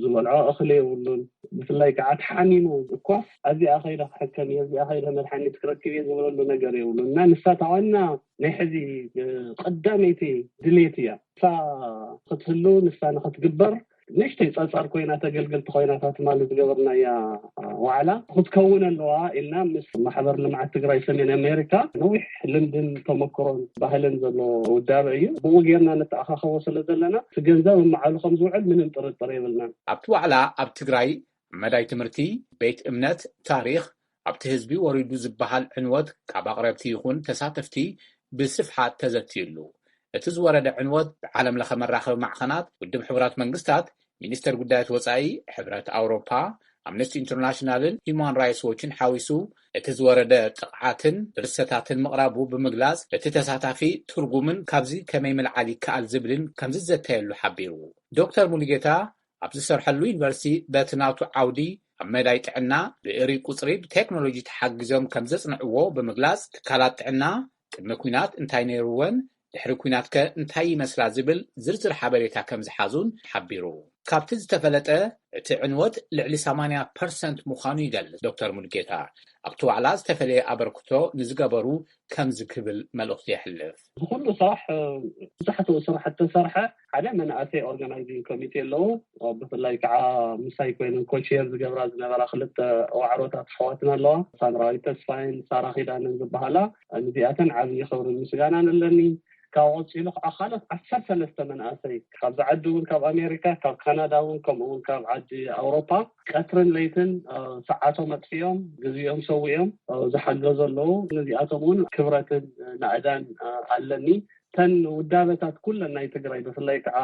ዝበልዖ እኽሊ የብሉን። ብፍላይ ከዓ ተሓሚሙ እኳስ፣ ኣብዚኣ ከይደ ክሕከም እየ፣ ኣብዚኣ ከይደ መድሓኒት ክረክብ እየ ዝብለሉ ነገር የብሉ። እና ንሳ እታ ዋና ናይ ሕዚ ቀዳመይቲ ድሌት እያ። ንሳ ክትህሉ፣ ንሳ ንክትግበር፣ ንእሽተይ ፀፀር ኮይና፣ ተገልገልቲ ኮይና፣ እታ ትማሊ ዝገበርናያ ዋዕላ ክትከውን ኣለዋ ኢልና ምስ ማሕበር ልምዓት ትግራይ ሰሜን ኣሜሪካ ነዊሕ ልምድን ተመክሮን ባህልን ዘለዎ ውዳበ እዩ። ብኡ ጌርና ንተኣኻኸቦ ስለ ዘለና፣ እቲ ገንዘብ ኣብ መዓሉ ከም ዝውዕል ምንም ጥርጥር የብልናን። ኣብቲ ዋዕላ ኣብ ትግራይ መዳይ ትምህርቲ፣ ቤት እምነት፣ ታሪኽ፣ ኣብቲ ህዝቢ ወሪዱ ዝበሃል ዕንወት ካብ ኣቕረብቲ ይኹን ተሳተፍቲ ብስፍሓት ተዘትዩሉ። እቲ ዝወረደ ዕንወት ብዓለም ለኸ መራኸቢ ማዕኸናት፣ ውድብ ሕቡራት መንግስታት፣ ሚኒስተር ጉዳያት ወጻኢ፣ ሕብረት ኣውሮፓ፣ ኣምነስቲ ኢንተርናሽናልን ሂውማን ራይትስ ዎችን ሓዊሱ፣ እቲ ዝወረደ ጥቕዓትን ብርሰታትን ምቕራቡ ብምግላጽ፣ እቲ ተሳታፊ ትርጉምን ካብዚ ከመይ ምልዓል ይከኣል ዝብልን ከም ዝዘተየሉ ሓቢሩ። ዶክተር ሙሉጌታ ኣብ ዝሰርሐሉ ዩኒቨርሲቲ በቲ ናቱ ዓውዲ ኣብ መዳይ ጥዕና ብእሪ ቁጽሪ ብቴክኖሎጂ ተሓጊዞም ከም ዘጽንዕዎ ብምግላጽ፣ ትካላት ጥዕና ቅድሚ ኲናት እንታይ ነይርወን፣ ድሕሪ ኲናት ከ እንታይ ይመስላ ዝብል ዝርዝር ሓበሬታ ከም ዝሓዙን ሓቢሩ። ካብቲ ዝተፈለጠ፣ እቲ ዕንወት ልዕሊ ሰማንያ ፐርሰንት ምዃኑ ይገልጽ ዶክተር ሙሉጌታ። ኣብቲ ዋዕላ ዝተፈለየ ኣበርክቶ ንዝገበሩ ከምዚ ክብል መልእኽቱ የሕልፍ። እዚ ኩሉ ስራሕ፣ እ፣ ብዙሓት ስራሕቲ ተሰርሐ። ሓደ መንእሰይ ኦርጋናይዚንግ ኮሚቴ ኣለዉ። እ፣ ብፍላይ ከዓ ምሳይ ኮይነን ኮቼር ዝገብራ ዝነበራ ክልተ ዋዕሮታት ኣሕዋትና ኣለዋ። ሳምራዊት ተስፋይን ሳራ ኪዳንን ዝበሃላ። ንዚኣተን ዓብዪ ክብርን ምስጋናን ኣለኒ። ካብ ቀፂሉ ከዓ ካልኦት ዓሰርተ ሰለስተ መንእሰይ ካብዚ ዓዲ እውን፣ ካብ ኣሜሪካ፣ ካብ ካናዳ እውን፣ ከምኡ እውን ካብ ዓዲ ኣውሮፓ ቀትርን ለይትን፣ እ፣ ሰዓቶም ኣጥፊኦም፣ ግዜኦም ሰዊኦም፣ እ፣ ዝሓገዙ ኣለዉ። ነዚኣቶም እውን ክብረትን፣ እ፣ ናእዳን፣ እ፣ ኣለኒ። እተን ውዳበታት ኩለን ናይ ትግራይ፣ ብፍላይ ከዓ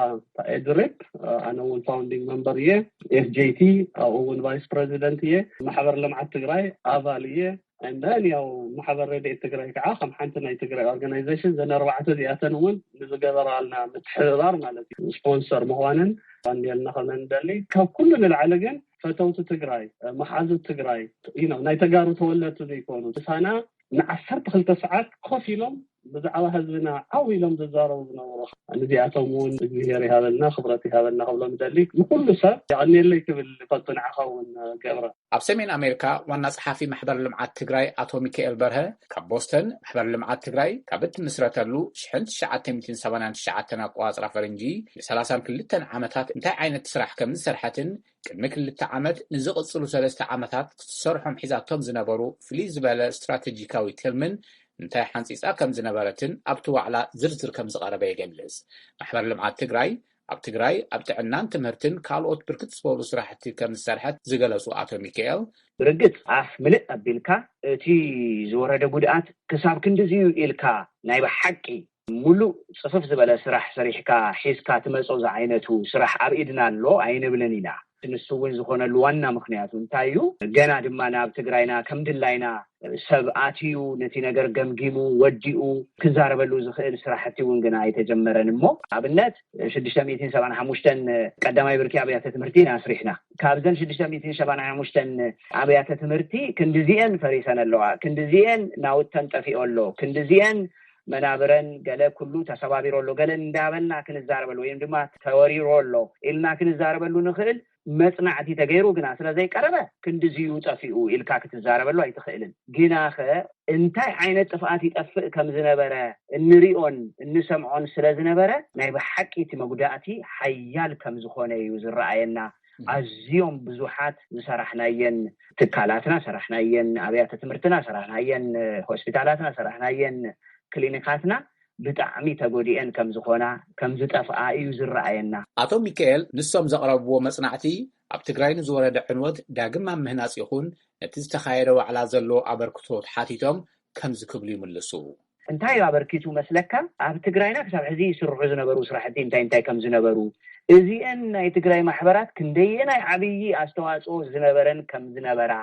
ኤድሬፕ፣ እ፣ ኣነ እውን ፋውንዲንግ መምበር እየ። ኤፍጄቲ፣ ኣብኡ እውን ቫይስ ፕሬዚደንት እየ። ማሕበር ልምዓት ትግራይ ኣባል እየ። እንደን ያው ማሕበር ረድኤት ትግራይ ከዓ ከም ሓንቲ ናይ ትግራይ ኦርጋናይዜሽን፣ ዘን ኣርባዕተ እዚኣተን እውን ንዝገበራልና ምትሕብባር ማለት እዩ፣ ስፖንሰር ምዃንን ባንዴልና ከም እንደሊ። ካብ ኩሉ ንላዕሊ ግን ፈተውቲ ትግራይ፣ መሓዙት ትግራይ፣ you know፣ ናይ ተጋሩ ተወለድቲ ዘይኮኑ፣ ምሳና ንዓሰርተ ክልተ ሰዓት ኮፍ ኢሎም ብዛዕባ ህዝብና ዓው ኢሎም ዝዛረቡ ዝነበሩ። ንዚኣቶም እውን እግዚኣብሔር ይሃበልና፣ ክብረት ይሃበልና ክብሎም ይደሊ። ንኩሉ ሰብ የቐንየለይ ክብል ይፈቱ፣ ንዓኻ እውን ገብረ። ኣብ ሰሜን ኣሜሪካ ዋና ጸሓፊ ማሕበር ልምዓት ትግራይ ኣቶ ሚካኤል በርሀ፣ ካብ ቦስተን ማሕበር ልምዓት ትግራይ ካብ እትምስረተሉ ሽሕን ትሽዓተ ሚእትን ሰማንያን ትሽዓተን ኣቆጻጽራ ፈረንጂ ንሰላሳን ክልተን ዓመታት እንታይ ዓይነት ስራሕ ከም ዝሰርሐትን ቅድሚ ክልተ ዓመት ንዝቕጽሉ ሰለስተ ዓመታት ክትሰርሖም ሒዛቶም ዝነበሩ ፍልይ ዝበለ ስትራተጂካዊ ትልምን እንታይ ሓንጺጻ ከም ዝነበረትን ኣብቲ ዋዕላ ዝርዝር ከም ዝቐረበ ይገልጽ። ማሕበር ልምዓት ትግራይ ኣብ ትግራይ ኣብ ጥዕናን ትምህርትን ካልኦት ብርክት ዝበሉ ስራሕቲ ከም ዝሰርሐት ዝገለጹ ኣቶ ሚካኤል፣ ብርግጽ ኣፍ ምልእ ኣቢልካ እቲ ዝወረደ ጉድኣት ክሳብ ክንድዚ እዩ ኢልካ ናይ ብሓቂ ሙሉእ ጽፍፍ ዝበለ ስራሕ ሰሪሕካ ሒዝካ ትመጾ ዝዓይነቱ ስራሕ ኣብ ኢድና ኣሎ ኣይንብልን ኢና። ንሱ እውን ዝኾነሉ ዋና ምኽንያቱ እንታይ እዩ? ገና ድማ ናብ ትግራይና ከም ድላይና ሰብ ኣትዩ ነቲ ነገር ገምጊሙ ወዲኡ ክዛረበሉ ዝኽእል ስራሕቲ እውን ግና ኣይተጀመረን። እሞ ኣብነት ሽዱሽተ ሚእትን ሰብዓን ሓሙሽተን ቀዳማይ ብርኪ ኣብያተ ትምህርቲ ኢና ኣስሪሕና። ካብዘን ሽዱሽተ ሚእትን ሰብዓን ሓሙሽተን ኣብያተ ትምህርቲ ክንድዚኤን ፈሪሰን ኣለዋ፣ ክንድዚኤን ናውተን ጠፊኦ ኣሎ፣ ክንድዚኤን መናብረን ገለ ኩሉ ተሰባቢሮ ኣሎ፣ ገለ እንዳበልና ክንዛረበሉ ወይም ድማ ተወሪሮ ኣሎ ኢልና ክንዛረበሉ ንኽእል መጽናዕቲ ተገይሩ ግና ስለ ዘይቀረበ ክንድዚዩ ጠፊኡ ኢልካ ክትዛረበሉ ኣይትኽእልን። ግናኸ እንታይ ዓይነት ጥፍኣት ይጠፍእ ከም ዝነበረ እንሪኦን እንሰምዖን ስለ ዝነበረ ናይ ብሓቂ እቲ መጉዳእቲ ሓያል ከም ዝኾነ እዩ ዝረኣየና። ኣዝዮም ብዙሓት ዝሰራሕናየን ትካላትና ሰራሕናየን፣ ኣብያተ ትምህርትና ሰራሕናየን፣ ሆስፒታላትና ሰራሕናየን፣ ክሊኒካትና ብጣዕሚ ተጎዲኤን ከም ዝኾና፣ ከም ዝጠፍኣ እዩ ዝረኣየና። ኣቶ ሚካኤል ንሶም ዘቕረብዎ መጽናዕቲ ኣብ ትግራይ ንዝወረደ ዕንወት ዳግም ኣብ ምህናጽ ይኹን ነቲ ዝተኻየደ ዋዕላ ዘለዎ ኣበርክቶ ተሓቲቶም ከምዚ ክብሉ ይምልሱ። እንታይ እዩ ኣበርኪቱ መስለካ? ኣብ ትግራይና ክሳብ ሕዚ ይስርሑ ዝነበሩ ስራሕቲ እንታይ እንታይ ከም ዝነበሩ፣ እዚአን ናይ ትግራይ ማሕበራት ክንደየናይ ዓብዪ ኣስተዋፅኦ ዝነበረን ከም ዝነበራ፣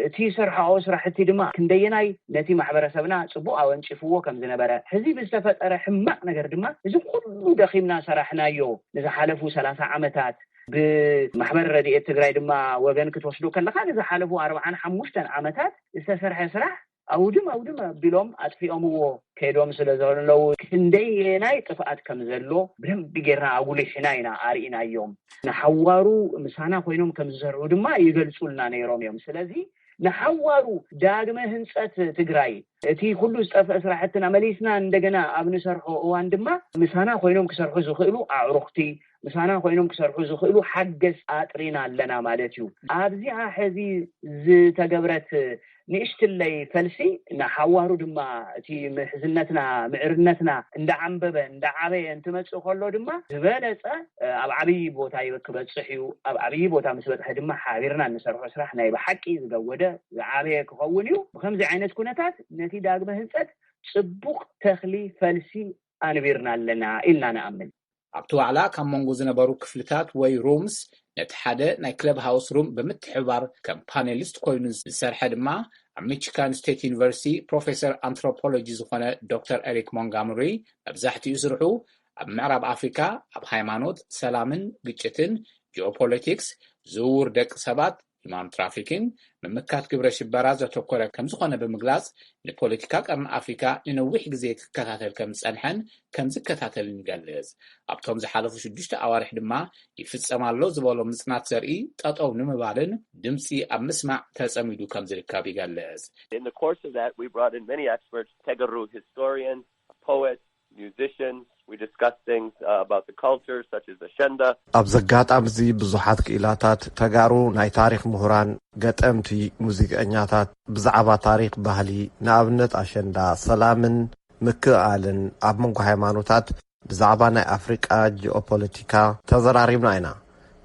እቲ ይሰርሓኦ ስራሕቲ ድማ ክንደየናይ ነቲ ማሕበረሰብና ጽቡቕ ኣወንጭፍዎ ከም ዝነበረ፣ ሕዚ ብዝተፈጠረ ሕማቕ ነገር ድማ እዚ ኩሉ ደኺምና ሰራሕናዮ ንዝሓለፉ ሰላሳ ዓመታት፣ ብማሕበር ረድኤት ትግራይ ድማ ወገን ክትወስዶ ከለኻ ንዝሓለፉ ኣርብዓን ሓሙሽተን ዓመታት ዝተሰርሐ ስራሕ ኣውድም ኣውድም ኣቢሎም ኣጥፊኦምዎ ከይዶም ስለ ዘለዉ ክንደየናይ ጥፍኣት ከም ዘሎ ብደንቢ ጌርና ኣጉሊሕና ኢና ኣርኢናዮም። ንሓዋሩ ምሳና ኮይኖም ከም ዝሰርሑ ድማ ይገልጹልና ነይሮም እዮም። ስለዚ ንሓዋሩ ዳግመ ህንጸት ትግራይ፣ እቲ ኩሉ ዝጠፍአ ስራሕትና መሊስና እንደገና ኣብ ንሰርሖ እዋን ድማ ምሳና ኮይኖም ክሰርሑ ዝኽእሉ ኣዕሩኽቲ፣ ምሳና ኮይኖም ክሰርሑ ዝኽእሉ ሓገዝ ኣጥሪና ኣለና ማለት እዩ። ኣብዚኣ ሕዚ ዝተገብረት ንእሽትለይ ፈልሲ ንሓዋሩ ድማ እቲ ምሕዝነትና፣ ምዕርነትና እንዳዓንበበ እንዳዓበየ እንትመጽእ ከሎ ድማ ዝበለጸ ኣብ ዓብዪ ቦታ ይበ- ክበጽሕ እዩ። ኣብ ዓብዪ ቦታ ምስ በጽሐ ድማ ሓቢርና እንሰርሖ ስራሕ ናይ ብሓቂ ዝገወደ ዝዓበየ ክኸውን እዩ። ብከምዚ ዓይነት ኩነታት ነቲ ዳግመ ህንጸት ጽቡቕ ተኽሊ ፈልሲ ኣንቢርና ኣለና ኢልና ንኣምን። ኣብቲ ዋዕላ ካብ መንጎ ዝነበሩ ክፍልታት ወይ ሩምስ ነቲ ሓደ ናይ ክለብ ሃውስ ሩም ብምትሕብባር ከም ፓኔሊስት ኮይኑ ዝሰርሐ ድማ ኣብ ሚቺጋን ስቴት ዩኒቨርሲቲ ፕሮፌሰር ኣንትሮፖሎጂ ዝኾነ ዶክተር ኤሪክ ሞንጋምሪ፣ መብዛሕትኡ ስርሑ ኣብ ምዕራብ ኣፍሪካ ኣብ ሃይማኖት፣ ሰላምን ግጭትን፣ ጂኦፖለቲክስ፣ ዝውውር ደቂ ሰባት፣ ሂማን ትራፊኪን፣ ምምካት ግብረ ሽበራ ዘተኮረ ከምዝኾነ ብምግላጽ፣ ንፖለቲካ ቀርኒ ኣፍሪካ ንነዊሕ ግዜ ክከታተል ከም ዝጸንሐን ከም ዝከታተልን ይገልጽ። ኣብቶም ዝሓለፉ ሽዱሽተ ኣዋርሕ ድማ ይፍጸም ኣሎ ዝበሎ ምጽናት ዘርኢ ጠጠው ንምባልን ድምፂ ኣብ ምስማዕ ተጸሚዱ ከም ዝርከብ ይገልጽ። In the course of that, we brought in many experts, Tegaru historians, poets, musicians. We discussed things uh, about the culture, such as Ashenda. ኣብዚ ኣጋጣሚ እዚ ብዙሓት ክኢላታት ተጋሩ፣ ናይ ታሪኽ ምሁራን፣ ገጠምቲ፣ ሙዚቀኛታት ብዛዕባ ታሪኽ፣ ባህሊ፣ ንኣብነት ኣሸንዳ፣ ሰላምን ምክእኣልን ኣብ መንጎ ሃይማኖታት፣ ብዛዕባ ናይ ኣፍሪቃ ጂኦፖለቲካ ተዘራሪብና ኢና።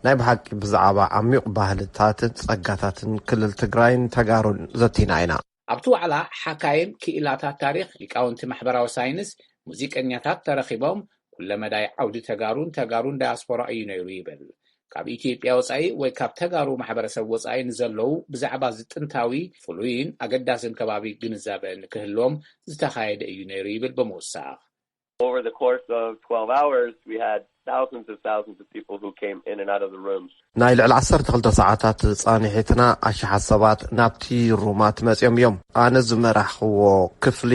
ናይ ብሓቂ ብዛዕባ ዓሚቕ ባህልታትን ጸጋታትን ክልል ትግራይን ተጋሩን ዘቲና ኢና። ኣብቲ ዋዕላ ሓካይም ክኢላታት ታሪኽ፣ ሊቃውንቲ ማሕበራዊ ሳይንስ፣ ሙዚቀኛታት ተረኺቦም። ኩለመዳይ ዓውዲ ተጋሩን ተጋሩን ዳያስፖራ እዩ ነይሩ ይብል። ካብ ኢትዮጵያ ወጻኢ ወይ ካብ ተጋሩ ማሕበረሰብ ወጻኢ ንዘለዉ ብዛዕባ እዚ ጥንታዊ ፍሉይን ኣገዳስን ከባቢ ግንዛበ ንክህልዎም ዝተኻየደ እዩ ነይሩ ይብል ብምውሳኽ። Over the course of twelve hours, we had thousands and thousands of people who came in and out of the rooms. ናይ ልዕሊ ዓሰርተ ክልተ ሰዓታት ጻንሒትና ኣሽሓት ሰባት ናብቲ ሩማት መጺኦም እዮም። ኣነ ዝመራሕኽዎ ክፍሊ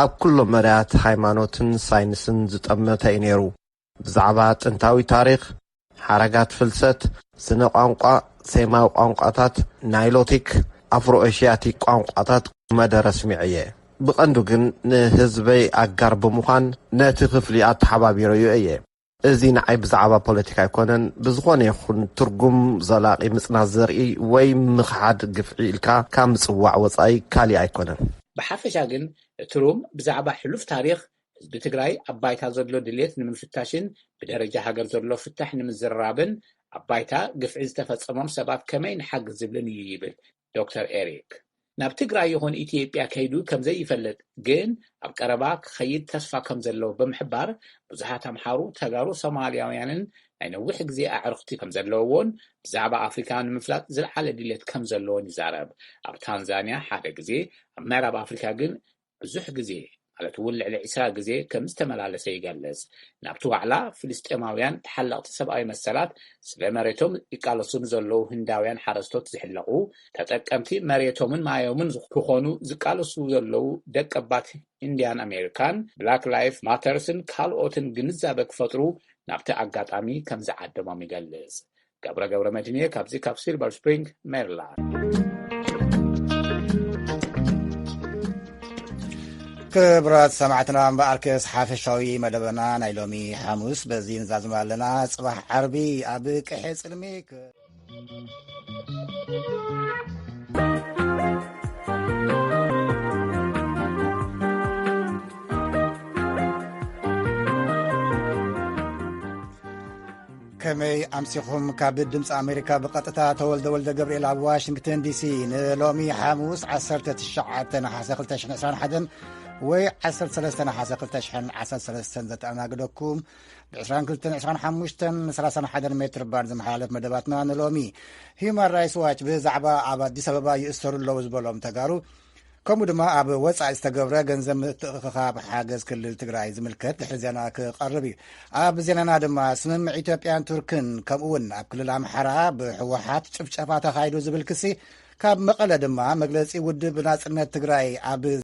ኣብ ኩሎም መዳያት ሃይማኖትን ሳይንስን ዝጠመተ እዩ ነይሩ። ብዛዕባ ጥንታዊ ታሪኽ፣ ሓረጋት ፍልሰት፣ ስነ ቋንቋ፣ ሴማዊ ቋንቋታት፣ ናይሎቲክ፣ ኣፍሮ ኤሽያቲክ ቋንቋታት መደረ ኣስሚዐ እየ። ብቐንዱ ግን ንህዝበይ ኣጋር ብምዃን ነቲ ክፍሊ ኣተሓባቢረዮ እየ። እዚ ንዓይ ብዛዕባ ፖለቲካ ኣይኮነን፣ ብዝኾነ ይኹን ትርጉም ዘላቒ ምጽናት ዘርኢ ወይ ምኽሓድ ግፍዒ ኢልካ ካብ ምጽዋዕ ወጻኢ ካሊእ ኣይኮነን። ብሓፈሻ ግን እቲ ሩም ብዛዕባ ሕሉፍ ታሪኽ ህዝቢ ትግራይ ኣብ ባይታ ዘሎ ድልየት ንምፍታሽን ብደረጃ ሃገር ዘሎ ፍታሕ ንምዝርራብን ኣብ ባይታ ግፍዒ ዝተፈጸሞም ሰባት ከመይ ንሓግዝ ዝብልን እዩ ይብል ዶክተር ኤሪክ። ናብ ትግራይ ይኹን ኢትዮጵያ ከይዱ ከምዘይፈልጥ ግን ኣብ ቀረባ ክኸይድ ተስፋ ከም ዘለዎ ብምሕባር፣ ብዙሓት ኣምሓሩ፣ ተጋሩ፣ ሶማልያውያንን ናይ ነዊሕ ግዜ ኣዕሩኽቲ ከም ዘለውዎን ብዛዕባ ኣፍሪካ ንምፍላጥ ዝለዓለ ድሌት ከም ዘለዎን ይዛረብ። ኣብ ታንዛንያ ሓደ ግዜ፣ ኣብ ምዕራብ ኣፍሪካ ግን ብዙሕ ግዜ ማለት እውን ልዕሊ ዕስራ ግዜ ከም ዝተመላለሰ ይገልጽ። ናብቲ ዋዕላ ፍልስጤማውያን ተሓለቕቲ ሰብኣዊ መሰላት፣ ስለ መሬቶም ይቃለሱ ንዘለዉ ህንዳውያን ሓረስቶት ዝሕለቑ፣ ተጠቀምቲ መሬቶምን ማዮምን ክኾኑ ዝቃለሱ ዘለዉ ደቀባት ኢንድያን ኣሜሪካን፣ ብላክ ላይፍ ማተርስን ካልኦትን ግንዛበ ክፈጥሩ ናብቲ ኣጋጣሚ ከም ዝዓደሞም ይገልጽ። ገብረ ገብረ መድህንየ ካብዚ ካብ ሲልቨር ስፕሪንግ ሜሪላንድ። ክብራት ሰማዕትና እምበኣርከስ ሓፈሻዊ መደበና ናይ ሎሚ ሓሙስ በዚ ንዛዝም ኣለና። ጽባሕ ዓርቢ ኣብ ቅሐ ጽልሚ ከመይ ኣምሲኹም? ካብ ድምፂ ኣሜሪካ ብቐጥታ ተወልደ ወልደ ገብርኤል ኣብ ዋሽንግተን ዲሲ። ንሎሚ ሓሙስ ዓሰርተ ትሽዓተ ነሓሰ ክልተ ሽሕን ዕስራን ሓደን ወይ ዓሰርተ ሰለስተ ነሓሰ ክልተ ሽሕን ዓሰርተ ሰለስተን ዘተኣናግደኩም ብ ዕስራን ክልተን ዕስራን ሓሙሽተን ሰላሳን ሓደን ሜትር ባንድ ዝመሓላለፍ መደባትና ንሎሚ። ሂዩማን ራይትስ ዋች ብዛዕባ ኣብ ኣዲስ ኣበባ ይእሰሩ ኣለዉ ዝበሎም ተጋሩ ከምኡ ድማ ኣብ ወጻኢ ዝተገብረ ገንዘብ ምትእኽኻብ ሓገዝ ክልል ትግራይ ዝምልከት ድሕሪ ዜና ክቐርብ እዩ። ኣብ ዜናና ድማ ስምምዕ ኢትዮጵያን ቱርክን ከምኡ እውን ኣብ ክልል ኣምሓራ ብህወሓት ጭፍጨፋ ተኻይዱ ዝብል ክሲ፣ ካብ መቐለ ድማ መግለጺ ውድብ ናጽነት ትግራይ ኣብ